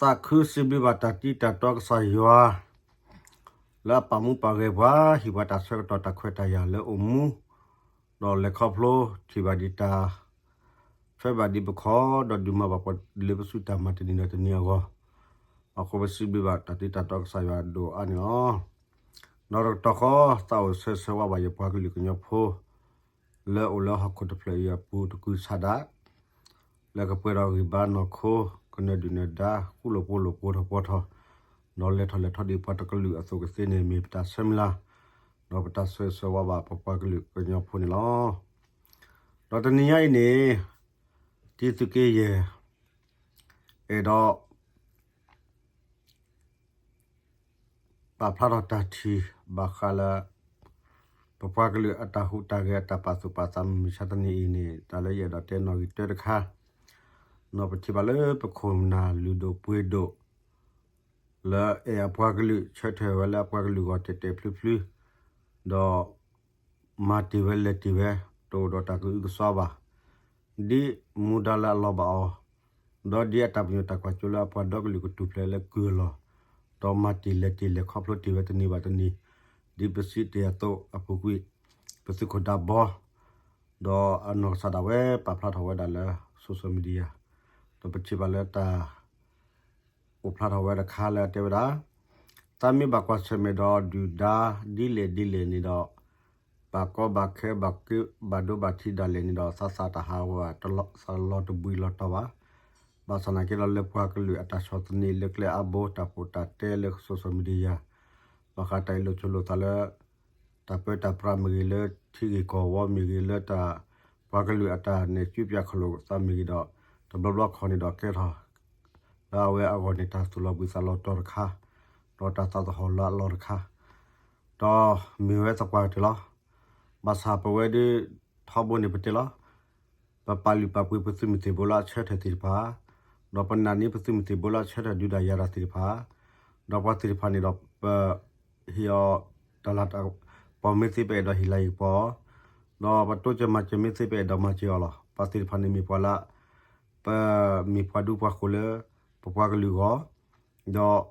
သးခုစံးဘျုးဘၣ်တၢ်တံတၢ်တီကစၢ်ယွၤ လၢအပာ်မူပာ်ဂဲၤပှၤ ဟ့ၣ်ပှၤတၢ်ဆၢကတီၢ်တၢ်ခွဲးတၢ်ယာ်လၢအိၣ်မူ ဒီးလဲၤခီဖျိ ထံၣ်ဘၣ်ဒံးတၢ် ထွဲဘၣ်ဒံးပခီၣ် ဒီးဒုးမၤဘၣ်ပှၤလၢပစုတၢ်မၤတနံၤဒီးတနံၤအဂီၢ် အဃိပစံးဘျုးဘၣ်တၢ်တံတၢ်တီကစၢ်ယွၤဒိၣ်အါန့ၣ်လီၤ. ဒီးတကတီၢ်ဃီ သးအိၣ်ဆၢဂ့ၤဆၢဝါဘၣ်ယပှၤကလုာ်ကညီဖိ လၢအိၣ်လၢဟီၣ်ခိၣ်တဖျၢၣ်အံၤအပူၤတကုၤဆးဒး လၢကပှဲၤဒီးဂံၢ်ဘါနီၢ်ခိ ကနၢၤဒုၣ်နၢၤဒါ ဃူလိာ်ဖိးလိာ်ပိၤထီၣ်ပီၤထီၣ် ဒီးလဲၤထီၣ်လဲၤထီၣ်ဒံးပှၤတကလုာ်အသိးကသ့န့ၣ် မ့ၢ်ပတၢ်ဆၢမုၢ်လၢ် ဒီးပတၢ်ဆၢဂ့ၤဆၢဝါဘၣ်ပပှၤကလုာ်ကညီဖိန့ၣ်လီၤ. ဒီးတနံၤညါအံၤန့ၣ် တံသုးက့ယဲၢ် အဲၣ်ဒိး ပာ်ဖျါထီၣ်တၢ်ထံၣ်ဘၣ်ဃးလၢ ပပှၤကလုာ်အတၢ်ဟူးတၢ်ဂဲၤအတၢ်ပာ်သူၣ်ပာ်သးမုၢ်မဆါတနံၤအံၤန့ၣ် တၢ်လၢယအဲၣ်ဒိးတဲနီၣ်ဂံၢ်တၢတခါ ဒီးပထံၣ်ဘၣ်လၢပခိၣ်နၢ်လုၢ်ဒိၣ်ပှ့ၤဒိၣ် လၢအဲၣ်အပှၤကလုာ် ဆၢထၢၣ်ဝဲလၢအပှၤကလုာ်ဂီၢ်တဲာ်တဲာ်ဖျုဖျု ဒီး မၤတ့ၢ်ဝဲလဲၤတ့ၢ်ဝဲ တအိၣ်ဒီးတၢ်ကအုကစွါဘၣ် ဒ်မူဒါလၢအလီၤဘၣ်အီၤ, ဒီးဒ်အတၢ်ပညိၣ်တၢ်ကွၢ်စိလၢအပှၤဒီကလုာ်ကထူၣ်ဖျဲးလၢကုၢ်အလီၢ်, ဒီးမၤတ့ၢ်လဲၤတ့ၢ်လဲၤခီဖျိတ့ၢ်ဝဲတနံၤဘၣ်တနံၤ, ဒ်ပစံးတ့ၢ်အသိးအပူၤကွံာ်, ပသုးခိၣ်ဒၢဘီ, ဒီးအနီၢ်ကစၢ်ဒၣ်ဝဲပာ်ဖျါထီၣ်ဝဲဒၣ်လၢ social media, ဒီးပထံၣ်ဘၣ်လၢတၢ် အိၣ်ဖျါထီၣ်ဝဲတခါလၢအတဲဝဲဒၣ်, သးမ့ၢ်ဘၣ်ကွၢ်ဆၢၣ်မဲာ်ဒီးဒုၣ်ဒါဒ်လဲၣ်ဒ်လဲၣ်န့ၣ်ဒီး, ဘၣ်ကီဘၣ်ခဲဘၣ်က့ဘၣ်ဒိဘၣ်ထံးဒၣ်လဲာ်န့ၣ်ဒီး သးသးတဟးဂီၤဘၣ် သးလီၤတဘှံးလီၤတီၤဘၣ်. ဘၣ်ဆၣ်နာ်က့ဒီးလၢပှၤကလုာ်အတၢ်ဆီၣ်သနံးလၢကျဲအါဘိ တၢ်ပိာ်တၢ်တဲလၢ social media, ဘၣ်ဃးတၢ်အ့ၣ်လိာ်ဆိးလိာ်သးလၢ တၢ်ပၢတၢ်ပြးမ့ၢ်ဂ့ၤ လၢထံဂ့ၢ်ကီၢ်ဝီမ့ၢ်ဂ့ၤ လၢတၢ်ပှၤကလုာ်အတၢ်နဲၣ်စုပၠးခလိာ်သးမ့ၢ်ဂ့ၤဒီး, တဘျီဘျီခီန့ၣ်ဒီးကဲထီၣ် လၢအဝဲအဂီၢ်န့ၣ် တၢ်သူၣ်လီၤဘှံးသးလီၤတီၤတခါ, ဒီးတၢ်သးသဟီၣ်လၢအလီၢ်တခါ, ဒီးမ့ၢ်ဝဲသပှၢ်ကတၢၢ်လီၤ. ဘၣ်ဆၣ်ပဝဲဒၣ် ထီဘိန့ၣ်ပတဲလီၤ. ပပာ်လုၢ်ပာ်ပှ့ၤပသုးမုၢ်သံၣ်ဘိလၢအဆၢထၢၣ်သ့ၣ်တဖၣ်, ဒီးပနာ်န့ၢ်ပသုးမုၢ်သံၣ်ဘိလၢအဆၢထၢၣ်ဒုးတၢ်ယၤတၢ်သ့ၣ်တဖၣ်, ဒီးပှၤသ့ၣ်တဖၣ်န့ၣ်ဒီးပ ဟ့ၣ်အီၤတၢ်လၤကပီၤမ့ၢ်သ့ ပအဲၣ်ဒိးဟ့ၣ်လၤဟ့ၣ်ကပီၤအီၤ, ဒီးပတိစၢၤမၤစၢၤမ့ၢ်သ့ ပအဲၣ်ဒိးမၤစၢၤအီၤလီၤ. ပှၤသ့ၣ်တဖၣ်န့ၣ်မ့ၢ်ပှၤလၢ ပမ့ၢ်ပှၤဒူပှၤဃိၤလၢ ပပှၤကလုာ်အဂီၢ်, ဒီး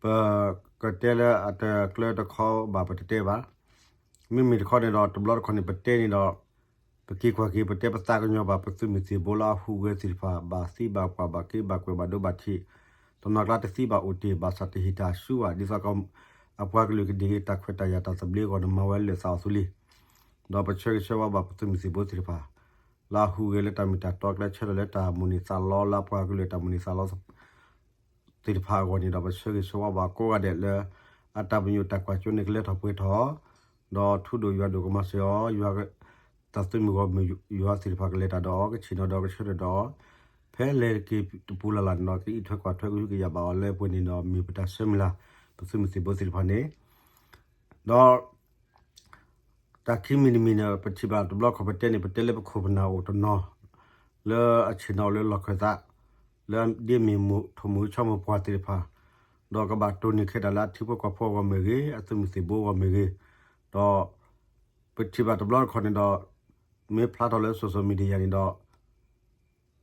ပကတဲလၢအတကျၢတခီဘၣ်ပတတဲဘၣ်. မ့မ့ၢ်တခီန့ၣ်ဒီး တဘျီတခီန့ၣ်ပတဲန့ၣ်ဒီး ပက့ၤကွၢ်က့ၤ ပတဲပသးကညီၤဘၣ် ပသုးမုၢ်သံၣ်ဘိလၢအဟူးဂဲၤသ့ၣ်တဖၣ် ဘၣ်သံဘၣ်ပှၢ် ဘၣ်က့ဘၣ်ကွဲး ဘၣ်ဒိဘၣ်ထံး, တနီၤကျါတသံဘၣ်အိၣ်တ့ၢ် ဘၣ်ဆၣ်တဟ့ၣ်တၢ်ဆူဘၣ် ဒ်သိး အပှၤကလုာ်ကဒံးက့ၤတၢ်ခွဲးတၢ်ယာ်တၢ်သဘျ့အဂီၢ်န့ၣ် မၤဝဲလၢာ်သးအီၤသူလံ. ဒီးပဆၢဂ့ၤဆၢဝါဘၣ်ပသုးမုၢ်သံၣ်ဘိသ့ၣ်တဖၣ် လၢအဟူးဂဲၤလၢတၢ်မ့ၢ်တၢ်တီကျဲ ဆၢထၢၣ်လၢတၢ်မိၣ်န့ၢ်သးလီ လၢအပှၤကလုာ်တၢ်မိၣ်န့ၢ်သးလီ သ့ၣ်တဖၣ်အဂီၢ်န့ၣ်ဒီး ပဆၢဂ့ၤဆၢဝါဘၣ်ကိးဂၤဒဲးလၢ အတၢ်ပညိၣ်တၢ်ကွၢ်စိန့ၣ်ကလဲၤထီၣ်ပှဲၤထီၣ်, ဒီးထူဒိၣ်ယွၤဒိၣ်ကမၤစၢၤအီၤ, ယွၤ တၢ်သုးမုၢ်ဂီၢ်မုၢ်ယွၤသ့ၣ်တဖၣ်ကလဲၤတၢ်ဒီးအီၤ ကဆ့ၣ်နီၤဒီးကဆၢထၢၣ်ဒီးအီၤ, ဖဲလဲၤက့ၤတပူၤလၢ်လၢ်န့ၣ်ဒီး ကအံးထွဲကွၢ်ထွဲကဟုကယာ်ဘၣ်အီၤလၢပှဲၤန့ၣ်ဒီး မ့ၢ်ပတၢ်ဆၢမုၢ်လၢ် ပသုးမုၢ်သံၣ်ဘိသ့ၣ်တဖၣ်န့ၣ် ဒီး တၢ်ခံမံၤတမံၤန့ၣ် ပထံၣ်ဘၣ်တဘျီခီၣ်ပတဲန့ၣ် ပတဲလၢပခိၣ်ပနၢ်အိၣ်တနီၤ လၢအဆ့ၣ်နီၤအိၣ်လၢလီၢ်ခၢၣ်သး လၢဒ်မ့ၢ်မိၢ်ထိၣ်မိၢ်ဆီမိၢ်ပှၢ်သ့ၣ်တဖၣ်, ဒီးကဘၣ်တိၢ်န့ၢ်ခဲတၢ်လၢအထံဖိကီၢ်ဖိအဂီၢ်မ့ၢ်ဂ့ၤ, အသုးမုၢ်သံၣ်ဘိအဂီၢ်မ့ၢ်ဂ့ၤ, ဒီး ပထံၣ်ဘၣ်တဘျီတခီၣ်န့ၣ်ဒီး မ့ၢ်ဖျါထီၣ်လၢ social media န့ၣ်ဒီး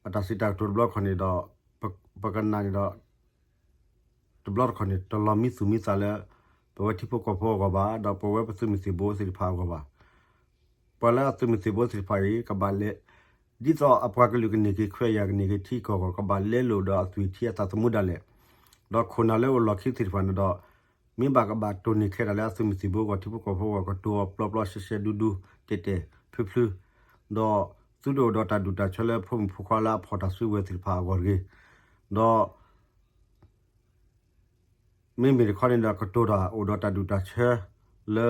အတၢ်စံးတၢ်ကတိၤတဘျီတခီၣ်န့ၣ်ဒီး ပကနၣ်န့ၣ်ဒီး တဘျီတခီၣ်န့ၣ် တလီၤမံသူၣ်မံသးလၢ ပဝဲထံဖိကီၢ်ဖိအဂီၢ်ဘၣ်, ဒီးပဝဲပသုးမုၢ်သံၣ်ဘိသ့ၣ်တဖၣ်အဂီၢ်ဘၣ်. ပှၤလၢအသုးမုၢ်သံၣ်ဘိသ့ၣ်တဖၣ်အံၤ ကဘၣ်လဲၤ ဒ်သိးအပှၤကလုာ်ကန့ၢ်က့ၤခွဲးယာ် ကန့ၢ်က့ၤထံကီၢ်အဂီၢ် ကဘၣ်လဲလိာ်ဒီးအသွံၣ်ထံအသးသမူဒၣ်လဲာ်. ဒီးခိၣ်နၢ်လၢအိၣ်လီၢ်ခံသ့ၣ်တဖၣ်န့ၣ်ဒီး မ့ၢ်ဘၣ်ကဘၣ်တိၢ်န့ၢ်ခဲတၢ်လၢအသုးမုၢ်သံၣ်ဘိအဂီၢ် ထံဖိကီၢ်ဖိအဂီၢ် ကတိၤအီၤပျီပျီရှဲရှဲဒူဒူ တဲာ်တဲာ်ဖျုဖျု ဒီးသုတအိၣ်ဒီးတၢ်ဒူၣ်တၢ်ဆၢလၢဖိမုၣ်ဖိခွါလၢအဖီၣ်တၢ်စုကဝဲၤသ့ၣ်တဖၣ်အဂီၢ်တဂ့ၤ. ဒီး မ့မ့ၢ်တခီန့ၣ်ဒီး ကတိၤတၢ်အိၣ်ဒီးတၢ်ဒူၣ်တၢ်ဆၢ လၢ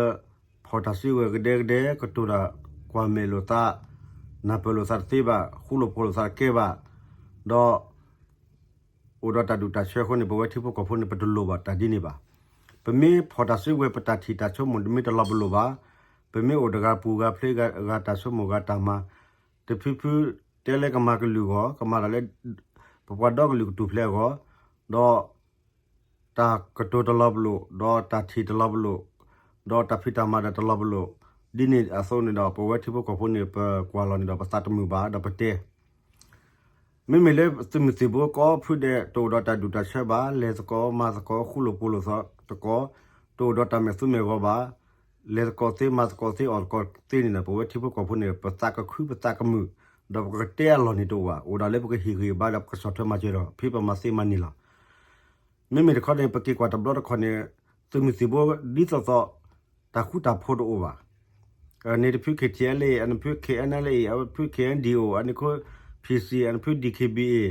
ဖီၣ်တၢ်စုကဝဲၤကဒဲကဒဲ ကတိၤတၢ်ကွၢ်မဲာ်လိာ်သး နၢ်ပၢၢ်လိာ်သးတသ့ဘၣ် ဃူလိာ်ဖိးလိာ်သးတကဲဘၣ် ဒီး အိၣ်ဒီးတၢ်ဒူၣ်တၢ်ဆၢအဃိန့ၣ် ပဝဲထံဖိကီၢ်ဖိန့ၣ် ပတလိၣ်ဘၣ်တၢ်ဒ်န့ၣ်ဘၣ်. ပမ့ၢ်ဖီၣ်တၢ်စုကဝဲၤ ပတၢ်ထံၣ်တၢ်ဆိကမိၣ်တမ့ၢ်တလီၤပလိာ်ဘၣ်, ပမ့ၢ်အိၣ်ဒီးဂၤပူၤဂၤဖျ့ဂၤတၢ်ဆိကမိၣ်ဂၤတၢ်မၤ တဖုဖု တဲလၢကမၤကလုာ်အဂီၢ် ကမၤတၢ်လၢ ပပှၤဒီကလုာ်ကထူၣ်ဖျဲးအဂီၢ်, ဒီး တၢ်ကတိၤတလီၤပလိာ် ဒီးတၢ်ထံၣ်တလီၤပလိာ် ဒီးတၢ်ဖံးတၢ်မၤဒီးတလီၤပလိာ် ဒ်န့ၣ်အသိးန့ၣ်ဒီး ပဝဲထံဖိကီၢ်ဖိန့ၣ် ပကွၢ်လီၤန့ၣ်ဒီး ပသးတမုာ်ဘၣ်ဒီးပတဲ မ့မ့ၢ်လၢသုးမုၢ်သံၣ်ဘိကိးဖုဒဲး တအိၣ်ဒီးတၢ်ဒူၣ်တၢ်ဆၢဘၣ်, လဲၤသကိးမၤသကိး ဃူလိာ်ဖိးလိာ်သးသကိး, တအိၣ်ဒီးတၢ်မဲာ်သူမဲာ်ဂီၤဘၣ်, လဲၤသကိးသ့မၤသကိးသ့ အီၣ်သကိးသ့န့ၣ်ဒီး ပဝဲထံဖိကီၢ်ဖိန့ၣ် ပသးကခု ပသးကမုာ်, ဒီးပကတဲအလီၢ်န့ၣ်တအိၣ်ဘၣ်, အိၣ်ဒၣ်လၢပကဟ့ၣ်ဂံၢ်ဘါဒီးပကဆီၣ်ထွဲမၤစၢၤဒီး ဖဲပမၤသ့မၤန့ၢ်လီၤ. မ့မ့ၢ်တခီန့ၣ် ပက့ၤကွၢ်တဘျီတခီန့ၣ် သုးမုၢ်သံၣ်ဘိဒ်သိးသိး တၢ်ဃူတၢ်ဖိးတအိၣ်ဘၣ်. န့ၣ်တဖု K T L A, အနဖု K N L A, အဖု K N D O, အနဖု P C, အနဖု D K B A,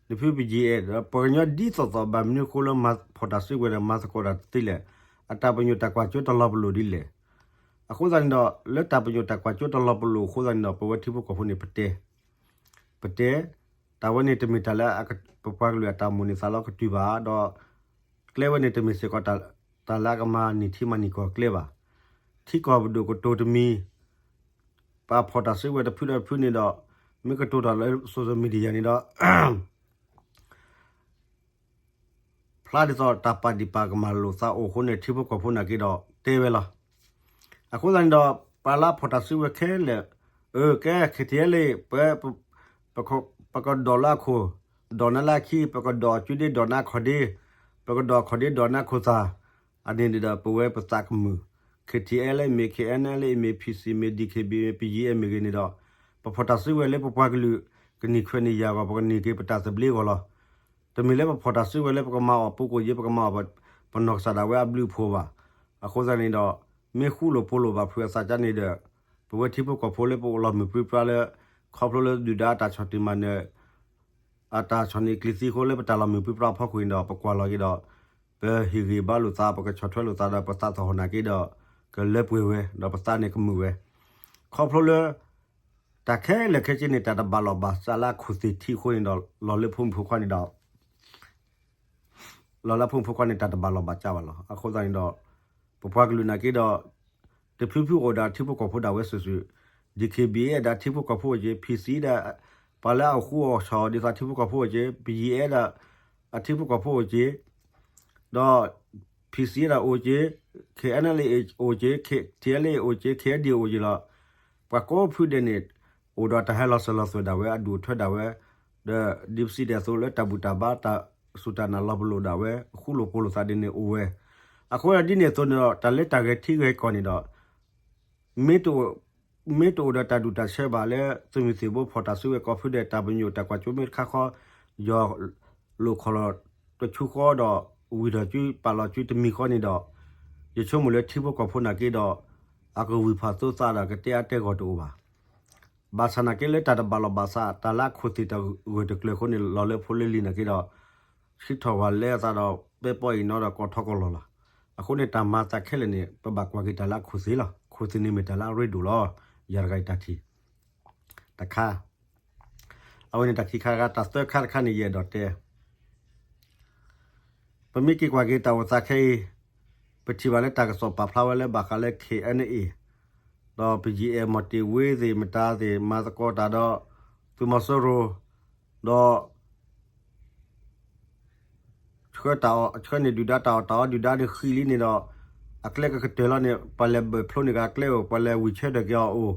နဖု P G F, ပှၤကညီဒ်သိးသိး ဘၣ်မနုၤအဃိလၢမၤဖီၣ်တၢ်စုကဝဲၤဒီး မၤသကိးတၢ်တသ့လဲၣ်. အတၢ်ပညိၣ်တၢ်ကွၢ်စိတလီၤပလိာ်ဒ်လဲၣ်. အဃိသတးန့ၣ်ဒီး လၢတၢ်ပညိၣ်တၢ်ကွၢ်စိတလီၤပလိာ်အဃိသတးန့ၣ်ဒီး ပဝဲထံဖိကီၢ်ဖိန့ၣ် ပတဲ ပတဲ တၢ်ဝဲန့ၣ်တမ့ၢ်တၢ်လၢ ပပှၤကလုာ်အတၢ်မိၣ်န့ၢ်သးလီကတုၤဘၣ်ဒီး ကျဲဝဲန့ၣ်တမ့ၢ်စ့ၢ်ကီး တၢ်လၢအကမၤန့ၢ်ထံမၤန့ၢ်ကီၢ်ကျဲဘၣ်. ထံကီၢ်ပဒိၣ်ကတိၤတမံၤ ပာ်ဖီၣ်တၢ်စုကဝဲၤတဖုဒီးတဖုန့ၣ်ဒီး မ့ၢ်ကတိၤတၢ်လၢ social media န့ၣ်ဒီး ဖျါဒ်သိးတၢ်ပာ်ဒံးပာ်ကမၣ်လိာ်သးအိၣ်အဃိန့ၣ် ထံဖိကီၢ်ဖိနာ်က့ဒီးတဲဝဲလီၤ. အဃိသတးန့ၣ်ဒီး ပှၤလၢအဖီၣ်တၢ်စုကဝဲၤခဲလၢာ် အၢ ကဲ K T L A ပ ပကဒိးလၢအခိၣ် ဒိးနၤလၢအခံ, ပကဒိးအကုဒ့ ဒိးနၤအခီၣ်ဒ့, ပကဒိးအခီၣ်ဒ့ဒိးနၤခိၣ်သၣ်, အန့ၣ်န့ၣ်ဒီးပဝဲပသးကမုာ်, K T L A မ့ၢ် K N L A မ့ၢ် P C မ့ၢ် D K B A မ့ၢ် P G F မ့ၢ်ဂ့ၤန့ၣ်ဒီး ပဖီၣ်တၢ်စုကဝဲၤလၢပပှၤကလုာ် ကန့ၢ်ခွဲးန့ၢ်ယာ်အဂီၢ် ပကန့ၢ်က့ၤပတၢ်သဘျ့အဂီၢ်လီၤ. တမ့ၢ်လၢပဖီၣ်တၢ်စုကဝဲၤလၢပကမၤအီၣ်ပူၤကွံာ်ယ့ ပကမၤအီၣ်ပနီၢ်ကစၢ်ဒၣ်ဝဲအဘျုးအဖှိၣ်ဘၣ်. အဃိသတးန့ၣ်ဒီး မ့ၢ်ဃူလိာ်ဖိးလိာ်ဘၣ်ဖုးအသးကါန့ၣ်ဒီး ပဝဲထံဖိကီၢ်ဖိလၢပအိၣ်လီၤမုၢ်ပြံပြါလၢ ခီဖျိလၢဒုၣ်ဒါအတၢ်ဆီၣ်တံၢ်မၤနၢၤ အတၢ်ဆီၣ်န့ၢ်ကျံၤသံအဃိလၢပတၢ်လီၤမုၢ်ပြံပြါအဖီခိၣ်န့ၣ်ဒီး ပကွၢ်လီၤက့ၤဒီး ပဟ့ၣ်ဂံၢ်ဘါလိာ်သး ပကဆီၣ်ထွဲလိာ်သးဒီးပသးသဟီၣ်နာ်က့ဒီး ကလၢပှဲၤဝဲ ဒီးပသးန့ၣ်ကမုာ်ဝဲ. ခီဖျိလၢ တၢ်ခဲလၢာ်ခဲဆ့န့ၣ် တၢ်တဘၣ်လီၢ်ဘၣ်စးလၢအခိၣ်သ့ၣ်ထံးအဃိန့ၣ်ဒီး လီၤလၢဖိမုၣ်ဖိခွါန့ၣ်ဒီး လီၤလၢဖိမုၣ်ဖိခွါန့ၣ် တၢ်တဘၣ်လီၢ်ဘၣ်စးဘၣ်လီၤ. အဃိသတးန့ၣ်ဒီး ပပှၤကလုာ်နာ်က့ဒီး တဖုဖုအိၣ်ဒီးထံဖိကီၢ်ဖိဒၣ်ဝဲစုာ်စုာ်, D K B A ဒီးထံဖိကီၢ်ဖိအိၣ်က့ၤ, P C ဒီး ပှၤလၢအဃူအီၣ်ဆီၣ်အီၣ်ဒ်သိးထံဖိကီၢ်ဖိအိၣ်က့ၤ, P G F ဒီး အထံဖိကီၢ်ဖိအိၣ်က့ၤ, ဒီး P C ဒီးအိၣ်က့ၤ, K N L A အိၣ်က့ၤ, K T L A အိၣ်က့ၤ, K N D O အိၣ်က့ၤလီၤ. ပှၤကိးဖုဒဲးန့ၣ် အိၣ်ဒီးတၢ်ဟဲလီၤစၢၤလီၤသွဲၣ်ဒၣ်ဝဲ အဒူၣ်အထွဲဒၣ်ဝဲ, ဒီးဒ်ပစံးတ့ၢ်အသိးလၢတၢ်ဘူၣ်တၢ်ဘါ တၢ်စူၢ်တၢ်နာ်လီၤပလိာ်ဒၣ်ဝဲ ဃူလိာ်ဖိးလိာ်သးဒ်န့ၣ်အိၣ်ဝဲ. အဃိဒ်န့ၣ်အသိးန့ၣ်ဒီး တၢ်လၢတၢ်ဂဲၤထံဂဲၤကီၢ်န့ၣ်ဒီး မ့ၢ်တအိၣ်ဒီးတၢ်ဒူၣ်တၢ်ဆၢဘၣ်လၢ သုးမုၢ်သံၣ်ဘိဖီၣ်တၢ်စုကဝဲၤကိးဖုဒဲး တၢ်ပညိၣ်တၢ်ကွၢ်စိမ့ၢ်တခါဃီ ယီၤလိာ်ခီၣ်လီၤတဆူဃီဒီး ဝံၤထီၣ်စုပာ်လီၤစုတမံၤဃီန့ၣ်ဒီး ယဆိကမိၣ်လၢထံဖိကီၢ်ဖိနာ်က့ဒီး အကဝံၢ်ဖးသိသးဒီးကတဲအါတဲဂီၢ်တအိၣ်ဘၣ်. ဘၣ်ဆၣ်နာ်က့လၢတၢ်တဘၣ်လီၢ်ဘၣ်စး တၢ်လၢအခိၣ်သ့ၣ်တဂၢၢ်တကျၢၤအဃိန့ၣ် လီၤလၢဖိလၢလံၤနာ်က့ဒီး စံးထီၣ်ပှၤလဲအသးဒီး ပဲပီအံၤနီဒီးကိးထီၣ်ကိးလီၢ်လီၤ. အဃိန့ၣ် တၢ်မၤသးခဲလၢာ်န့ၣ် ပဘၣ်ကွၢ်က့ၤတၢ်လၢအခိၣ်သ့ၣ်လီၤ. ခိၣ်သ့ၣ်န့ၣ်မ့ၢ်တၢ်လၢအရ့ဒိၣ်လီၤ. ယၤတဂၤအံၤတၢ်ထံၣ် တခါ အဝဲန့ၣ်တၢ်ခံခါတခါ တၢ်သၢခါတခါန့ၣ် ယအဲၣ်ဒိးတဲ ပမ့ၢ်က့ၤကွၢ်က့ၤတၢ်အိၣ်သးခဲအံၤ ပထံၣ်ဘၣ်လၢတၢ်ကစီၣ်ပာ်ဖျါဝဲလၢဘၣ်ဃးလၢ K N A ဒီး P G F မီၣ်တ့ၢ်ဝ့သ့ၣ်မတၤသ့ၣ် မၤသကိးတၢ်ဒီး သုးမီၤစိရိၤ ဒီး ဆှၢတၢ်အီၣ် ဆှၢန့ၢ်ဒုၣ်ဒါတၢ်အီၣ်တၢ်အီ ဒုၣ်ဒါန့ၣ်ဃံလံန့ၣ်ဒီး အကျဲကကတၢၢ်လီၤန့ၣ် ပှၤလဲၤဘၢၣ်ဖျိန့ၢ်က့ၤအကျဲအိၣ် ပှၤလဲၤဝံၤဆၢထၢၣ်က့ၤအီၤအိၣ်,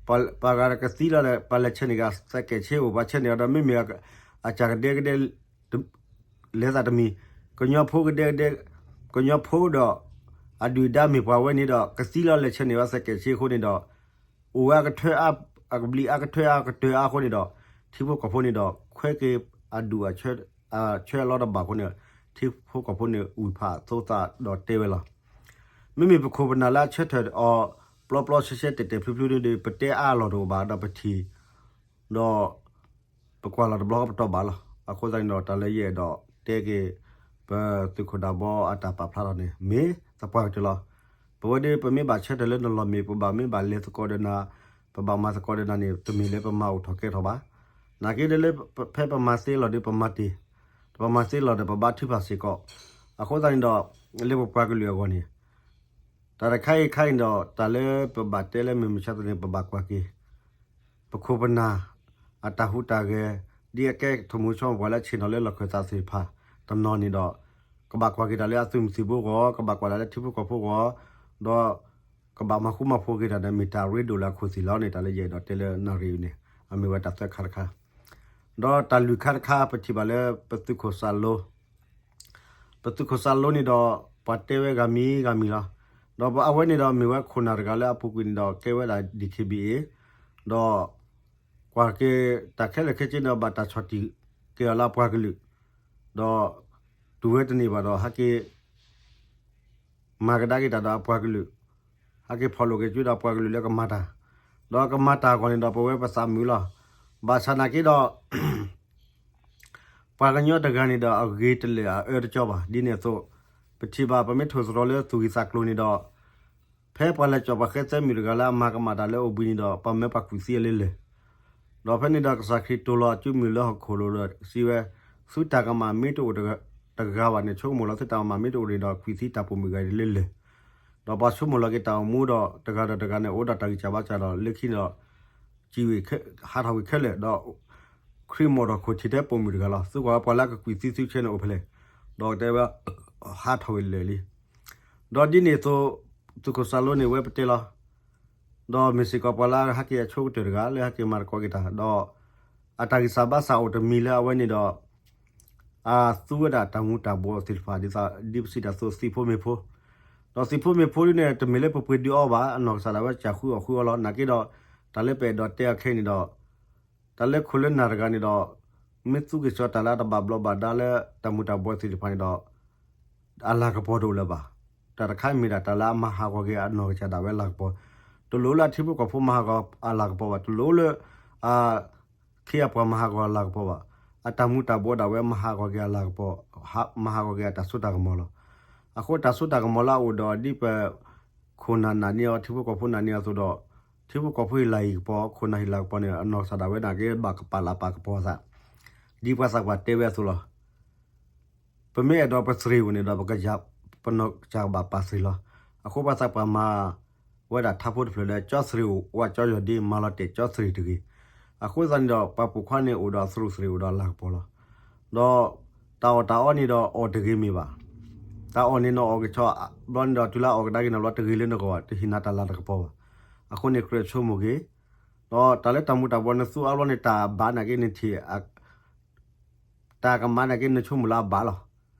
ပှၤဂၤကသံလီၤဒီး ပှၤလဲၤဆဲးန့ၢ်က့ၤအသဲကဲၣ်ဆ့အိၣ် ပှၤဆဲးန့ၢ်အီၤဒီး မ့မ့ၢ်အစၢ်ကဒဲကဒဲ လဲၤသးတမံၤ ကညီဖိကဒဲကဒဲ ကညီဖိဒီး အဒုၣ်ဒါမ့ၢ်ပှၤဝဲန့ၣ်ဒီး ကသံလီၤလဲၤဆဲးန့ၢ်ဝဲသဲကဲၣ်ဆ့အဃိန့ၣ်ဒီး အိၣ်ဝဲအကထၢအါ အကဘျံးအါကထၢအါကတၢၢ်အါအဃိန့ၣ်ဒီး ထံဖိကီၢ်ဖိန့ၣ်ဒီး ခွဲးက့ၤအဒူၣ်အဆၢ အဆၢအလီတဘၣ်အဃိန့ၣ် ထံဖိကီၢ်ဖိန့ၣ် ဝံၢ်ဖးသိသးဒီးတဲဝဲလီၤ. မ့မ့ၢ်ပခိၣ်ပနၢ်လၢအဆၢထၢၣ်အီၤ ပျီပျီဆှဲဆှဲတဲာ်တဲာ်ဖျုးဖျုးန့ၣ်ဒီး ပတဲအါအလီၢ်တအိၣ်ဘၣ်ဒီးပထံၣ် ဒီး ပကွၢ်လီၤတဘျီဃီပတီၢ်ဘၣ်လီၤ. အဃိသတးန့ၣ်ဒီး တၢ်လၢယအဲၣ်ဒိးတဲက့ၤ ပသုးခိၣ်ဒးဘီအတၢ်ပာ်ဖျါထီၣ်န့ၣ် မ့ၢ်သပှၢ်ကတၢၢ်လီၤ. ပဝဲဒၣ်ပမ့ၢ်ဘၣ်ဆၢထၢၣ်လၢနလီၢ်မ့ၢ် ပဘၣ်မ့ၢ်ဘၣ်လဲၤသကိးဒီးနၤ ပဘၣ်မၤသကိးဒီးနၤန့ၣ် တမ့ၢ်လၢပမၤအိၣ်ထီၣ်ကဲထီၣ်ဘၣ်. နာ်က့ဒ်လၢ ဖဲပမၤသ့လီၤဒီးပမၤတ့ၢ်, ပမၤသ့လီၤဒီးပဘါထုကဖၣ်စ့ၢ်ကီး. အဃိသတးန့ၣ်ဒီး လၢပပှၤကလုာ်အဂီၢ်န့ၣ် တၢ်တခါအံၤခါအံၤဒီး တၢ်လၢပဘၣ်တဲလၢမုၢ်မဆါတနံၤ ပဘၣ်ကွၢ်က့ၤ ပခိၣ်ပနၢ် အတၢ်ဟူးတၢ်ဂဲၤ ဒ်အကဲထီၣ်မူၤဆီပှၤလၢဆ့ၣ်နီၤလၢလီၢ်ခၢၣ်သးသ့ၣ်တဖၣ် တနီၤန့ၣ်ဒီး ကဘၣ်ကွၢ်က့ၤတၢ်လၢအသုးမုၢ်သံၣ်ဘိအဂီၢ် ကဘၣ်ကွၢ်တၢ်လၢထံဖိကီၢ်ဖိအဂီၢ် ဒီး ကဘၣ်မၤဃူမၤဖိးက့ၤတၢ်ဒီး မ့ၢ်တၢ်ရ့ဒိၣ်လၢအခိၣ်သ့ၣ်လီၤန့ၣ် တၢ်လၢယအဲၣ်ဒိးတဲလၢနၣ်ရံၣ်အံၤန့ၣ် အမ့ၢ်ဝဲတၢ်သၢခါတခါ. ဒီးတၢ်လုၢ်ခါတခါ ပထံၣ်ဘၣ်လၢပသုးခိၣ်စၢ်လိ ပသုးခိၣ်စၢ်လိန့ၣ်ဒီး ပှၤတဲဝဲဂၤမံၤဂၤမံၤလီၤ. ဒီးအဝဲန့ၣ်ဒီးမ့ၢ်ဝဲခိၣ်နၢ်တဂၤလၢအပူၤကွံာ်န့ၣ်ဒီး ကဲဝဲဒၣ် ဒီး ကွၢ်က့ၤတၢ်ခဲလၢာ်ခဲဆ့န့ၣ်ဒီး ဘၣ်တၢ်ဆီၣ်တံၢ်က့ၤအီၤလၢအပှၤကလုာ်, ဒီး တူၢ်ဝဲတန့ၢ်ဘၣ်ဒီးဟဲက့ၤ မၤကဒါက့ၤတၢ်ဒီးအပှၤကလုာ်, ဟဲက့ၤဖီၣ်လိာ်က့ၤက့ၤဒီးပှၤကလုာ်လၢကမၤတၢ်, ဒီးကမၤတၢ်အဂီၢ်န့ၣ်ဒီး ပဝဲပသးမုာ်လီၤ. ဘၣ်ဆၣ်နာ်က့ဒီး ပှၤကညီတဂၤန့ၣ်ဒီး အဂ့ၤတလၢာ်အအၢတကၠီဘၣ်. ဒ်န့ၣ်အသိး ပထံၣ်ဘၣ်ပမ့ၢ်ထိၣ်သတြီၤလၢသူၣ်ဂံၢ်သးကျိၤန့ၣ်ဒီး ဖဲပှၤလဲၤကၠီၣ်ပှၤဃဲသဲမုၣ်တဂၤလၢအမၤကမၣ်တၢ်လၢအိၣ်ဘှံးန့ၣ်ဒီး ပှၤမၢပှၤကွံာ်သံအလၢလၢာ်, ဒီးဖဲန့ၣ်ဒီးကစၢ်ခရံာ်တိာ်လီၤအစုမုၢ်လၢဟီၣ်ခိၣ်လိၤဒီးစံးဝဲ, သုတၢ်ကမၣ်မ့ၢ်တအိၣ်တဂၤဘၣ်န့ၣ် ဆိကမိၣ်လီၤ သုတၢ်ကမၣ်မ့ၢ်တအိၣ်န့ၣ်ဒီး ကွံာ်သံတၢ်ပိာ်မုၣ်ဂၤအံၤလၢလၢာ်, ဒီးပှၤဆိကမိၣ်လီၤက့ၤတၢ်အိၣ်မူဒီး တဂၤဒီးတဂၤန့ၣ် အိၣ်ဒီးတၢ်ဂံၢ်စၢ်ဘါစၢ်ဒီး လၢခံန့ၣ်ဒီး စံးဝဲ ဟးထီၣ်ဝံၤခဲလၢာ်ဒီး ခရံာ်မိၣ်ထီၣ်ခိၣ်ထံးထဲပိာ်မုၣ်တဂၤလီၤ. သုကွၢ်ဝဲပှၤလၢအကကွံာ်သံသုဆဲန့ၣ်အိၣ်ဖဲလဲၣ်, ဒီးတဲဝဲ ဟးထီၣ်ဝံၤလၢာ်လံ. ဒီးဒ်န့ၣ်အသိး သုးခိၣ်စၢ်လိန့ၣ်ဝဲပတဲလီၤ, ဒီးမ့ၢ်စ့ၢ်ကီးပှၤလၢအဟဲက့ၤအဆိကတၢၢ်တဂၤလၢဟဲက့ၤမၤသကိးက့ၤတၢ်, ဒီး အတၢ်ဂံၢ်စၢ်ဘါစၢ်အိၣ်တမံၤလၢအဝဲန့ၣ်ဒီး အသူဝဲဒၣ်တၢ်မူၤတၢ်ဘှီးသ့ၣ်တဖၣ် ဒ်ပစံးတၢ်အသိးသံးဖိမ့ၢ်ဖိ, ဒီးသံးဖိမ့ၢ်ဖိဒ်န့ၣ် တမ့ၢ်လၢပပှ့ၤဒုးအီၤဘၣ်, အနီၢ်ကစၢ်ဒၣ်ဝဲကစၢ်ဃုအီၣ်ဃုအီလီၤ. နာ်က့ဒီး တၢ်လၢပအဲၣ်ဒိးတဲအီၤခဲအံၤန့ၣ်ဒီး တၢ်လၢခိၣ်လၢနၢ်တဂၤန့ၣ်ဒီး မ့ၢ်သူက့ၤစီၤတၢ်လၢအတဘၣ်ဘျီးဘၣ်ဒါလၢတၢ်မူၤတၢ်ဘှီးသ့ၣ်တဖၣ်န့ၣ်ဒီး အလၤကပီၤတအိၣ်လၢၤဘၣ်. တၢ်တခါမ့ၢ်ဒၣ်တၢ်လၢအမၤဟးဂီၤက့ၤအနီၢ်ကစၢ်ဒၣ်ဝဲအလၤကပီၤ, တလိၣ်လၢအထံဖိကီၢ်ဖိမၤဟးဂီၤအလၤကပီၤဘၣ်, တလိၣ်လၢ အခ့အပှၤမၤဟးဂီၤအလၤကပီၤဘၣ်. အတၢ်မူၤတၢ်ဘှီးဒၣ်ဝဲမၤဟးဂီၤက့ၤအလၤကပီၤ, မၤဟးဂီၤက့ၤအတၢ်စိတၢ်ကမီၤလီၤ. အဃိတၢ်စိတၢ်ကမီၤလၢအအိၣ်ဒီးဒ်ပ ခိၣ်နၢ်နာ်န့ၢ်အီၤ ထံဖိကီၢ်ဖိနာ်န့ၢ်အီၤအသိးဒီး ထံဖိကီၢ်ဖိဟ့ၣ်လၤဟ့ၣ်ကပီၤ ခိၣ်နၢ်ဟ့ၣ်လၤကပီၤန့ၣ် အနီၢ်ကစၢ်ဒၣ်ဝဲနာ်က့ဘၣ်ကပာ်လၤပာ်ကပီၤအသး ဒ်ပှၤသးပှၢ်တဲဝဲအသိးလီၤ. ပမ့ၢ်အဲၣ်ဒိးပသရ့ၤအိၣ်န့ၣ်ဒီး ပက ပနီၢ်ကစၢ်ကဘၣ်ပာ်သရ့ၤလီၤ. အဃိပှၤသးပှၢ်မၤဝဲဒၣ်ထါဖိတဖျၢၣ်လၢ ကၠီသရ့ၤအိၣ်ဝးကၠီယီၢ်ဒ့ မၤလီၤတဲာ်ကၠီသရ့ၤတဂ့ၤ. အဃိသတးန့ၣ်ဒီး ပှၤပိာ်ခွါန့ၣ်အိၣ်ဒီးအသရူးသရ့ၤအိၣ်ဒီးအလၤကပီၤလီၤ. ဒီးတၢ်အီၣ်တၢ်အီန့ၣ်ဒီးအီၣ်တဂ့ၤမ့ၢ်ဘၣ်. တၢ်အီၣ်န့ၣ်နအီၣ်ကဆီဘျီန့ၣ်ဒီး တုၤလၢအအီၣ်ကဒါက့ၤနၤဘျီတဂ့ၤလၢနဂီၢ် တဟ့ၣ်နၤတၢ်လၤတၢ်ကပီၤဘၣ်. အဃိန့ၣ်ကြၢးဆိကမိၣ်က့ၤ ဒီးတၢ်လၢတၢ်မူၤတၢ်ဘှီးနသူအါဘျီန့ၣ် တၢ်ဘၣ်နာ်က့နထံၣ် တၢ်ကမၣ်နာ်က့နဆိကမိၣ်လၢအဘၣ်လီၤ.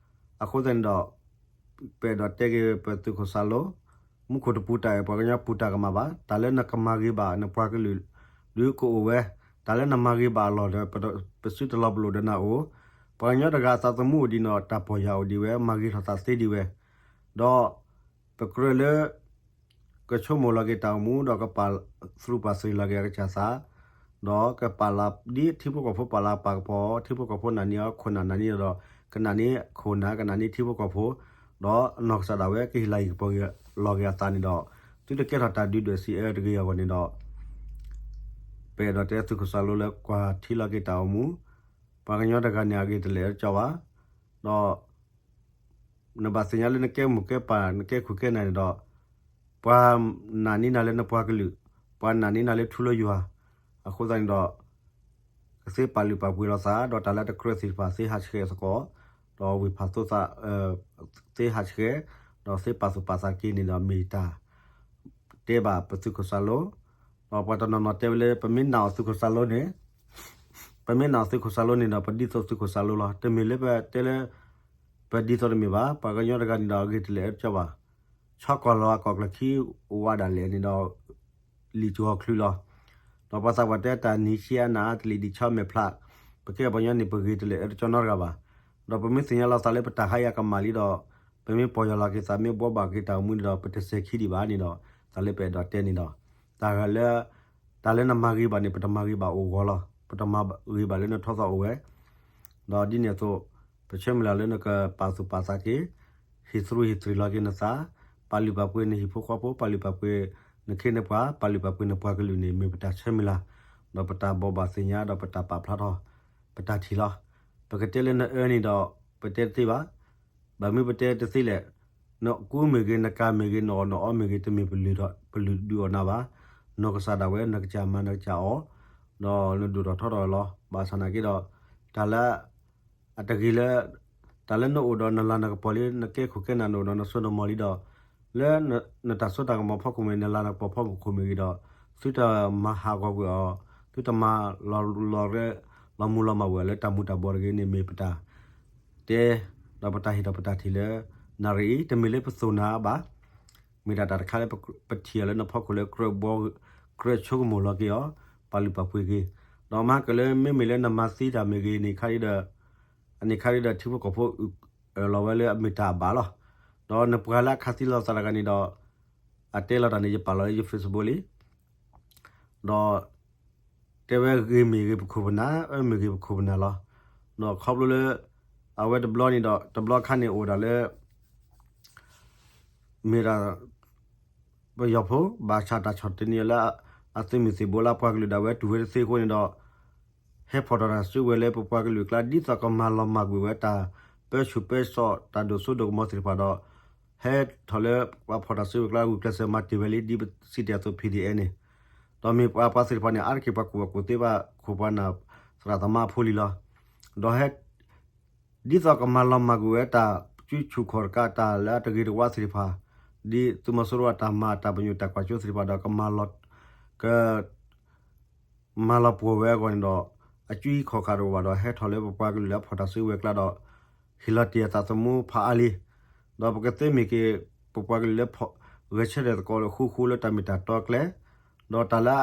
အဃိသတးန့ၣ်ဒီး ပအဲၣ်ဒိးတဲက့ၤပသုးခိၣ်စၢ်လိ မူခိၣ်တပူၤတၢ်အဲၣ်ပှၤကညီပူၤတၢ်ကမၣ်ဘၣ်. တၢ်လၢနကမၤဂ့ၤဘၣ်နပှၤကလုာ် ဒုးကအိၣ်ဝဲ, တၢ်လၢနမၤဂ့ၤဘၣ်အလီၢ်ဒီး ပစုတလီၤပလိာ်ဒီးနၤအိၣ်, ပှၤကညီတဂၤအသးသမူအိၣ်ဒံးနီၢ် တၢ်ပီၢ်ယၢ်အိၣ်ဒံးဝဲ မၤဂ့ၤထီၣ်သးသ့ဒံးဝဲ, ဒီး ပကြၢးလၢ ကဆိကမိၣ်လီၤက့ၤတၢ်အိၣ်မူ ဒီးကပာ်သရူးပာ်သရ့ၤလီၤက့ၤအကစၢ်သး, ဒီးကပာ်လၤ ဒ်ထံဖိကီၢ်ဖိပာ်လၤပာ်ကပီၤ ထံဖိကီၢ်ဖိနာ်န့ၢ်အီၤ ခိၣ်နၢ်နာ်န့ၢ်အီၤဒီး ကနာ်န့ၢ်ခိၣ်နၢ် ကနာ်န့ၢ်ထံဖိကီၢ်ဖိ, ဒီးအနီၢ်ကစၢ်ဒၣ်ဝဲကဟ့ၣ်လၤဟ့ၣ်ကပီၤလီၤက့ၤအသးန့ၣ်ဒီး သုတကဲထီၣ်တၢ်ဒုၣ်ဒွဲၣ်စံးအၢတဂ့ၤအဂီၢ်န့ၣ်ဒီး ပအဲၣ်ဒိးတဲသုးခိၣ်စၢ်လိလၢကွၢ်ထံလီၤက့ၤတၢ်အိၣ်မူ, ပှၤကညီတဂၤန့ၣ် အဂ့ၤတလဲၣ်တကီဘၣ်, ဒီး နဘၣ်သ့ၣ်ညါလၢနကဲမိၢ်ကဲပၢ် နကဲခိၣ်ကဲနၢ်န့ၣ်ဒီး ပှၤနာ်န့ၢ်နၤလၢနပှၤကလုာ်, ပှၤနာ်န့ၢ်နၤလၢထူလၢယွၤ, အဃိသတးန့ၣ်ဒီး ကသ့ပာ်လုၢ်ပာ်ပှ့ၤလိာ်သး ဒီးတၢ်လၢတကြၢးသ့ၣ်တဖၣ်သ့ဟးဆှဲးသကိး, ဒီးဝ့ၢ်ဖးသိသး သ့ဟးဆှဲး, ဒီးသ့ပာ်သူၣ်ပာ်သးက့ၤန့ၣ်ဒီးမ့ၢ်တၢ် တဲဘၣ်ပသုးခိၣ်စၢ်လိ, ဒီးပှၤတနီၤနီၤတဲဝဲလၢ ပမ့ၢ်နာ်အီၤသုးခိၣ်စၢ်လိန့ၣ်, ပမ့ၢ်နာ်အီၤသုးခိၣ်စၢ်လိန့ၣ်ဒီး ပဒ်သိးသုးခိၣ်စၢ်လိလီၤ. တမ့ၢ်လၢပတဲလၢ ပဒ်သိးတမ့ၢ်ဘၣ်. ပှၤကညီတဂၤန့ၣ်ဒီး အဂ့ၤတလဲၣ်အၢတကီဘၣ်. ဆီကီၢ်လီၤအကီၢ်ကျၢၢ်ခံ အိၣ်ဝးဒၣ်လဲာ်န့ၣ်ဒီး လံာ်စှီၤချုးလီၤ. ဒီးပှၤသးပှၢ်တဲတၢ်နံၤဆံးအနၢ်တလံၤဒံးဆီမဲာ်ဖျါ, ပကဲပှၤကညီန့ၣ် ပဂ့ၤတလဲၣ်အၢတကီနီတဂၤဘၣ်. ဒီးပမ့ၢ်သ့ၣ်ညါလီၤသးလၢပတၢ်ဟါအံၤအကမၣ်လံဒီး ပမ့ၢ်ပီၢ်ယၢ်လီၤက့ၤသး မ့ၢ်ဘှီဘၣ်က့ၤတၢ်အိၣ်မူန့ၣ်ဒီး ပတစဲၤခံဒံးဘၣ်န့ၣ်ဒီး တၢ်လၢပအဲၣ်ဒိးတဲန့ၣ်ဒီး တၢ်ဂၤလၢ တၢ်လၢနမၤဂ့ၤဘၣ်န့ၣ် ပတမၤဂ့ၤဘၣ်အိၣ်ဂီၢ်လီၤ. ပတမၤဂ့ၤဘၣ်လၢနထီသီၣ်အိၣ်ဝဲ ဒီးဒ်န့ၣ်အသိး ပဆၢမုၢ်လၢ်လၢနကပာ်သူၣ်ပာ်သးက့ၤ ဟ့ၣ်သရူးဟ့ၣ်သရံးလီၤက့ၤနသး, ပာ်လုၢ်ပာ်ပှ့ၤနဟံၣ်ဖိဃီဖိ, ပာ်လုၢ်ပာ်ပှ့ၤနခ့နပှၤ, ပာ်လုၢ်ပာ်ပှ့ၤနပှၤကလုာ်န့ၣ် မ့ၢ်ပတၢ်ဆၢမုၢ်လၢ်, ဒီးပတၢ်ဘိးဘၣ်သ့ၣ်ညါ ဒီးပတၢ်ပာ်ဖျါထီၣ် ပတၢ်ထံၣ်လီၤ. ပကတဲလၢနအၢန့ၣ်ဒီး ပတဲတသ့ဘၣ်. ဘၣ်မနုၤပတဲတသ့လဲၣ်. နကူမ့ၢ်ဂ့ၤ, နကၤမ့ၢ်ဂ့ၤ, နအီၣ်နအီမ့ၢ်ဂ့ၤ, တမ့ၢ်ပလုၢ်ဒုးအီၣ်နၤဘၣ်. နီၢ်ကစၢ်ဒၣ်ဝဲ နကစၢ်မၤနကစၢ်အီၣ်, ဒီးနဒိၣ်ထီၣ်ထီထီၣ်လီၤ. ဘၣ်ဆၣ်နာ်က့ဒီး တၢ်လၢ အတဂ့ၤလၢ တၢ်လၢနအိၣ်ဒီးနလၤနကပီၤလံ, နကဲခိၣ်ကဲနၢ် နအိၣ်ဒီးနစိနမီၤလံဒီး လၢနတၢ်စိတၢ်ကမီၤဖီခိၣ်မ့ၢ်ဂ့ၤ, နလၤနကပီၤဖီခိၣ်မ့ၢ်ဂ့ၤဒီး သုတမၤဟးဂီၤကွံာ်အီၤ, သုတမၤလီၤလီၤရဲၣ် လီၤမူလီၤမၢ်ဝဲလၢတၢ်မူၤတၢ်ဘှီးတဂ့ၤန့ၣ် မ့ၢ်ပတၢ်တဲ ဒီးပတၢ်ဟ့ၣ်ထီၣ်ပတၢ်ထံၣ်လၢ နၣ်ရံၣ်အံၤ တမ့ၢ်လၢပသိၣ်နၤဘၣ်, မ့ၢ်ဒၣ်တၢ်တခါလၢ ပထံၣ်အီၤလၢနဖီခိၣ်လၢ ကြၢးဆိကမိၣ်လီၤက့ၤအီၤ, ပာ်လုၢ်ပာ်ပှ့ၤက့ၤ, ဒီးမၤကလၢမ့မ့ၢ်လၢနမၤသံတၢ်မ့ၢ်ဂ့ၤန့ၣ်ခါဒီး အန့ၣ်ခါဒီးထံဖိကီၢ်ဖိအၢၣ်လီၤဝဲလၢအမ့ၢ်တၢ်အဘၣ်လီၤ. ဒီးနပှၤလၢအခးသံလိာ်သးတဂၤန့ၣ်ဒီး အတဲလီၤတၢ်န့ၣ် ယပာ်လီၤလၢယ Facebook လံ ဒီးတဲဝဲဂ့ၤမ့ၢ်ဂ့ၤပခိၣ်ပနၢ်, အၢမ့ၢ်ဂ့ၤပခိၣ်ပနၢ်လီၤ. ဒီးခီဖျိလၢ အဝဲတဘျီန့ၣ်ဒီး တဘျီခါန့ၣ်အိၣ်ဒၣ်လၢ မ့ၢ်ဒၣ် ပယီၤဖိ ဘၣ်ဆၣ်တၢ်ဆီၣ်သနံးအီၤလၢ အသုးမုၢ်သံၣ်ဘိလၢအပှၤကလုာ်ဒၣ်ဝဲတူၢ်ဝဲတသ့အဃိန့ၣ်ဒီး ဟဲဖီၣ်ထီၣ်တၢ်စုကဝဲၤလၢပပှၤကလုာ်အကျါ ဒ်သိးကမၤလီၤမၢ်ကွံာ်ဝဲတၢ်ပၢဆူၣ်ပၢစိး တၢ်ဒိၣ်စိဒိၣ်ကမီၤသ့ၣ်တဖၣ်ဒီး ဟဲထီၣ်လၢပှၤဖီၣ်တၢ်စုကဝဲၤအကျါ ဂုာ်ကျဲးစၢးမၤတ့ၢ်ဝဲလံ ဒ်ပစံးတ့ၢ်အသိး ဖံးဒံၣ်အဲၣ်န့ၣ်, ဒီးမ့ၢ်ပှၤပှၤသ့ၣ်တဖၣ်န့ၣ် အါတက့ၢ်ပှၤကူၣ်ဘၣ်ကူၣ်သ့ဘၣ် ခိၣ်ပှၤနၢ်သရၣ်သမါအဖိလံလီၤ. ဒီးဟဲ ဒ်သိးကမၤလီၤမၢ်ကွံာ်ဝဲတၢ်စုဆူၣ်ခီၣ်တကး တၢ်လၢအတဂ့ၤတဝါသ့ၣ်တဖၣ်, ဒ်သုးမီၤစိရိၤအတၢ်မၤတၢ်ပညိၣ်တၢ်ကွၢ်စိသ့ၣ်တဖၣ်ဒီး ကမၤလီၤ က မၤလီၤပှီၢ်ဝဲအဂီၢ်န့ၣ်ဒီး အစုအံခီၣ်ခးတအိၣ်ဘၣ်ဒီး ဟဲထီၣ်လၢပပှၤကလုာ်လၢအဖီၣ်တၢ်စုကဝဲၤအကျါဒီး ဟ့ၣ်လီၤတ့ၢ်အသးသမူဖးအါလံ. ဒီးပကသ့မ့ၢ်က့ၤ ပပှၤကလုာ်လၢ ဂဲၤဆၢထၢၣ်သကိးဃူဃူလၢတၢ်မ့ၢ်တၢ်တီကျဲ, ဒီးတၢ်လၢ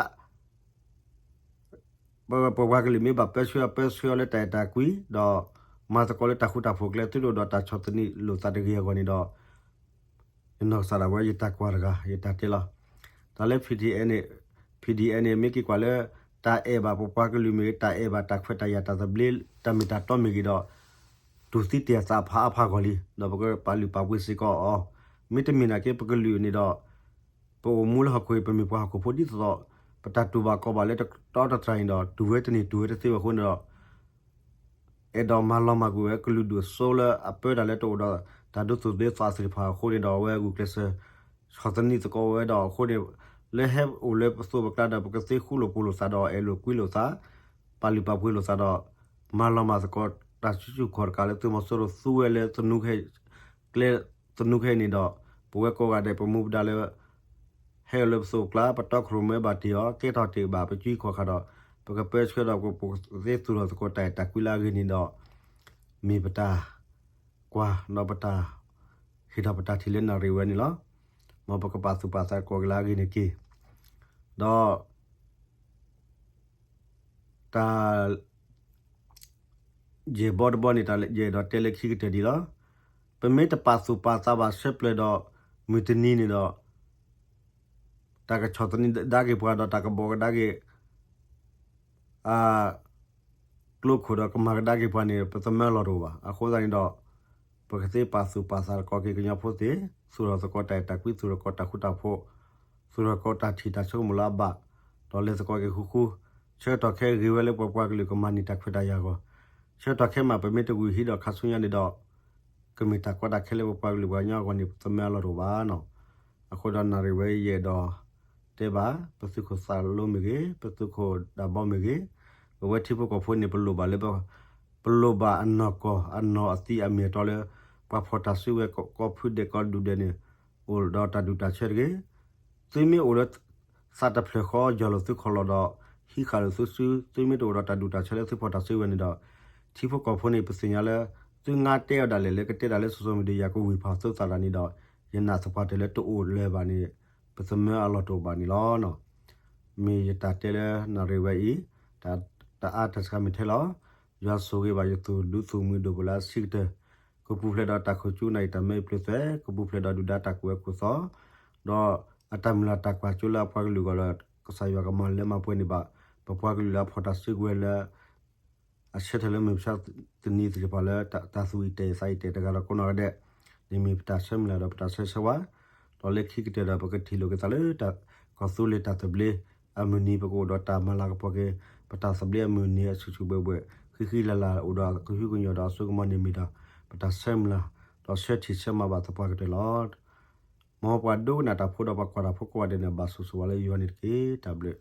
ပပှၤကလုာ်မ့ၢ်ဘၣ်ပၢဆှၢအပၢဆှၢအီၤလၢတၢ်အဲၣ်တၢ်ကွံ, ဒီးမၤသကိးလၢတၢ်ဃူတၢ်ဖိးကျဲ သုတအိၣ်ဒီးတၢ်ဆီၣ်သနံးလိာ်သးတဂ့ၤအဂီၢ်န့ၣ်ဒီး ယနီၢ်ကစၢ်ဒၣ်ဝဲယတၢ်ကွၢ်တဂၤ ယတၢ်တဲလီၤ. တၢ်လၢ ဖံးဒံၣ်အဲၣ်န့ၣ် ဖံးဒံၣ်အဲၣ်န့ၣ် မ့ၢ်က့ၤကွၢ်လၢ တၢ်အဲၣ်ဘၣ်ပပှၤကလုာ်မ့ၢ်ဂ့ၤ တၢ်အဲၣ်ဘၣ်တၢ်ခွဲးတၢ်ယာ်တၢ်သဘျ့ တၢ်မ့ၢ်တၢ်တီမ့ၢ်ဂ့ၤဒီး တူၢ်သံတ့ၢ်အသးဖးအါဖးဂီၢ်လံ, ဒီးပကပာ်လုၢ်ပာ်ပှ့ၤစ့ၢ်ကီးအီၤ, မ့တမ့ၢ်နာ်က့ ပကလုာ်န့ၣ်ဒီး ပအိၣ်မူလၢဟီၣ်ခိၣ်အံၤ ပမ့ၢ်ပှၤဟီၣ်ခိၣ်ဖိဒ်သိးသိး ပတၢ်တူၢ်ဘၣ်ခီၣ်ဘၣ်လၢတတီတတြၢ်န့ၣ်ဒီး တူၢ်ဝဲတန့ၢ်တူၢ်ဝဲတသ့ဘၣ်အဃိန့ၣ်ဒီး အဲၣ်ဒိးမၤလီၤမၢ်ကွံာ်ဝဲကလုာ်ဒူၣ်အစိလၢအပၢတၢ်လၢတအိၣ်ဒီးတၢ်ဒိသူၣ်ဒိသးသ့ၣ်တဖၣ်အဃိန့ၣ်ဒီး အဝဲဂုာ်ကျဲးစၢး ဆီၣ်သနံးသကိးဝဲဒီးအဃိန့ၣ် လၢဟဲအိၣ်လၢပသိးပကျါဒီး ပကသ့ဃူလိာ်ဖိးလိာ်သးဒီး အဲၣ်လိာ်ကွံလိာ်သး ပာ်လုၢ်ပာ်ပှ့ၤလိာ်သးဒီး မၤလီၤမၢ်သကိးတၢ်စုဆူၣ်ခီၣ်တကးလၢသုးမီၤစိရိၤသူဝဲလၢ ကျဲသနူခဲအံၤန့ၣ်ဒီး ပဝဲကိးဂၤဒဲး ပမူပဒါလၢ ဟဲအိၣ်လၢပသိးပကျါ ပတီခိၣ်ရိၣ်မဲဘၣ်တ့ၢ်အီၤ ကဲထီၣ်တ့ၢ်ဘၣ် ပစုခီၣ်ခါဒီး ပကပၢဆှၢဒီး ပကသ့သူၣ်ထီၣ်သကိးတၢ်အဲၣ်တၢ်ကွံလၢအဂ့ၤန့ၣ်ဒီး မ့ၢ်ပတၢ်ကွၢ်ဒီးပတၢ်ဟ့ၣ်ထီၣ်ပတၢ်ထံၣ်လၢနၣ်ရံၣ်ဝဲန့ၣ်လီၤ. မ်ပကပာ်သူၣ်ပာ်သးသကိးက့ၤလၢအဂ့ၤန့ၣ်တက့ၢ်. ဒီး တၢ် ယဲၢ်ဘီတဘီန့ၣ် တၢ်ယအဲၣ်ဒိးတဲလၢခံကတၢၢ်ဒ်လီၤ. ပမ့ၢ်တပာ်သူၣ်ပာ်သးဘၣ်ဆၢပျၢၤဒီး မုၢ်တနံၤန့ၣ်ဒီး တၢ်ကဆီၣ်သနံးဒါက့ၤပှၤဒီးတၢ်ကဘီကဒါက့ၤ အ ကျိခိၣ်ဒီးကမၤကဒါက့ၤပှၤန့ၣ် ပသမၢလီၤတအိၣ်ဘၣ်. အဃိသတးန့ၣ်ဒီး ပကသ့ပာ်သူၣ်ပာ်သးသကိးက့ၤကညီဖိသ့ၣ် သူၣ်ထီၣ်သကိးတၢ်အဲၣ်တၢ်ကွံ သူၣ်ထီၣ်သကိးတၢ်ဃူတၢ်ဖိး သူၣ်ထီၣ်သကိးတၢ်ထံၣ်တၢ်ဆိကမိၣ်လၢအဘၣ် ဒီးလဲၤသကိးက့ၤဃူဃူ ဆၢကတီၢ်ခဲအံၤဂ့ၤဝဲလၢပပှၤကလုာ်ကမၤန့ၢ်တၢ်ခွဲးတၢ်ယာ်အဂီၢ် ဆၢကတီၢ်ခဲမး ပမ့ၢ်တဂုာ်ဟံးဒီးခါဆူညါန့ၣ်ဒီး ကမ့ၢ်တၢ်ကီတၢ်ခဲလၢပပှၤကလုာ်ပှၤကညီအဂီၢ်န့ၣ် ပသမၢအလီၢ်တအိၣ်ဘၣ်နီၤ. အဃိဒီးနၣ်ရံၣ်ဝဲယအဲၣ်ဒိးတဲဘၣ် ပသုးခိၣ်သးလိမ့ၢ်ဂ့ၤ ပသုးခိၣ်ဒၢဘီမ့ၢ်ဂ့ၤ ပဝဲထံဖိကီၢ်ဖိန့ၣ် ပလိၣ်ဘၣ်လၢ ပလိၣ်ဘၣ်အနီၢ်ကီၢ်အနီၢ်အသံအမ့ၢ်အတီလၢ ပှၤဖီၣ်တၢ်စုဝဲကီၢ်ဖုဒဲးကီၢ်ဒူၣ်ဒဲးန့ၣ် အိၣ်ဒီးတၢ်ဒူၣ်တၢ်ဆၢတဂ့ၤ သုမ့ၢ်အိၣ်လၢ သးတဖျၢၣ်ဃီ ယီၢ်လိာ်သုခီၣ်လီၢ်ဒီး ဟံးဃာ်လိာ်သုစု သုမ့ၢ်တအိၣ်ဒီးတၢ်ဒူၣ်တၢ်ဆၢလၢသုဖီၣ်တၢ်စုဝဲန့ၣ်ဒီး ထံဖိကီၢ်ဖိန့ၣ် ပသ့ၣ်ညါလၢ သုငါတဲအီၤဒၣ်လဲာ်လၢကတဲတၢ်လၢ social media ကဝံၢ်ဖးသုသးတၢ်န့ၣ်ဒီး ယနာ်သပှၢ်တၢၢ်လၢတအိၣ်လၢၤဘၣ်န့ၣ် ပသမၢအလီၢ်တအိၣ်ဘၣ်န့ၣ်လီၤ. မ့ၢ်ယတၢ်တဲလၢနၣ်ရံၣ်ဝဲအံၤ တၢ်အါတၢ်စှၤမ့ၢ်ထဲလီၤ. ယွၤဆိၣ်ဂ့ၤဘၣ်ယသူၣ်ဒူသးမုာ်ဒိၣ်ပှၤလၢအဆံးကတၢၢ် ကပူၤဖျဲးဒီးတၢ်ခိၣ်ကၠူနၢ်အံၤတၢ်မၢအံၤပျၢၤသွဲၣ် ကပူၤဖျဲးဒီးဒုၣ်ဒါတၢ်ကူၣ်ဝဲကူၣ်သီ ဒီးအတၢ်မုၢ်လၢ်တၢ်ကွၢ်စိလၢအပှၤကလုာ်အဂီၢ်ဒီး ကစၢ်ယွၤကမၤလၢမၤပှဲၤန့ၢ်ဘၣ် ပပှၤကလုာ်လၢအဖီၣ်တၢ်စုကဝဲၤလၢ အဆၢထၢၣ်လၢမုၢ်မဆါတနံၤသ့ၣ်တဖၣ်လၢ တၢ်သူၣ်အံၣ်တဲာ်သးအံၣ်တဲာ်တဂၤဒီးကိးနီၢ်ဂၤဒဲး န့ၣ်မ့ၢ်ပတၢ်ဆၢမုၢ်လၢ်ဒီးပတၢ်ဆၢဂ့ၤဆၢဝါ ဒီးလၢခံကတၢၢ်ဒီး ပကထံၣ်လိာ်က့ၤသးလၢ ကီၢ်သူလ့ၤတၢ်သဘျ့အမုၢ်နံၤ ပကအိၣ်ဒီးတၢ်မၤလၤကပီၤက့ၤ ပတၢ်သဘျ့အမုၢ်နံၤအဆူၣ်ဆူၣ်ဘှဲၣ်ဘှဲၣ် ဃံဃံလၤလၤ အိၣ်ဒီးကဟုကညီၢ်ဒီးအစိကမီၤန့ၣ်မ့ၢ်ဒီး ပတၢ်ဆၢမုၢ်လၢ် ဒီးဆၢထံၣ်ဆၢမၤဘၣ်သပှၢ်ကတၢၢ်လီၤ. မ်ပှၤဒိကနၣ်တၢ်ဖိဒီးပှၤကွၢ်တၢ်ဖိကိးဂၤဒဲးန့ၣ် ဘၣ်ဆိၣ်ဂ့ၤဆိၣ်ဝါလၢယွၤန့ၣ်တက့ၢ်. တၢ်ဘျုး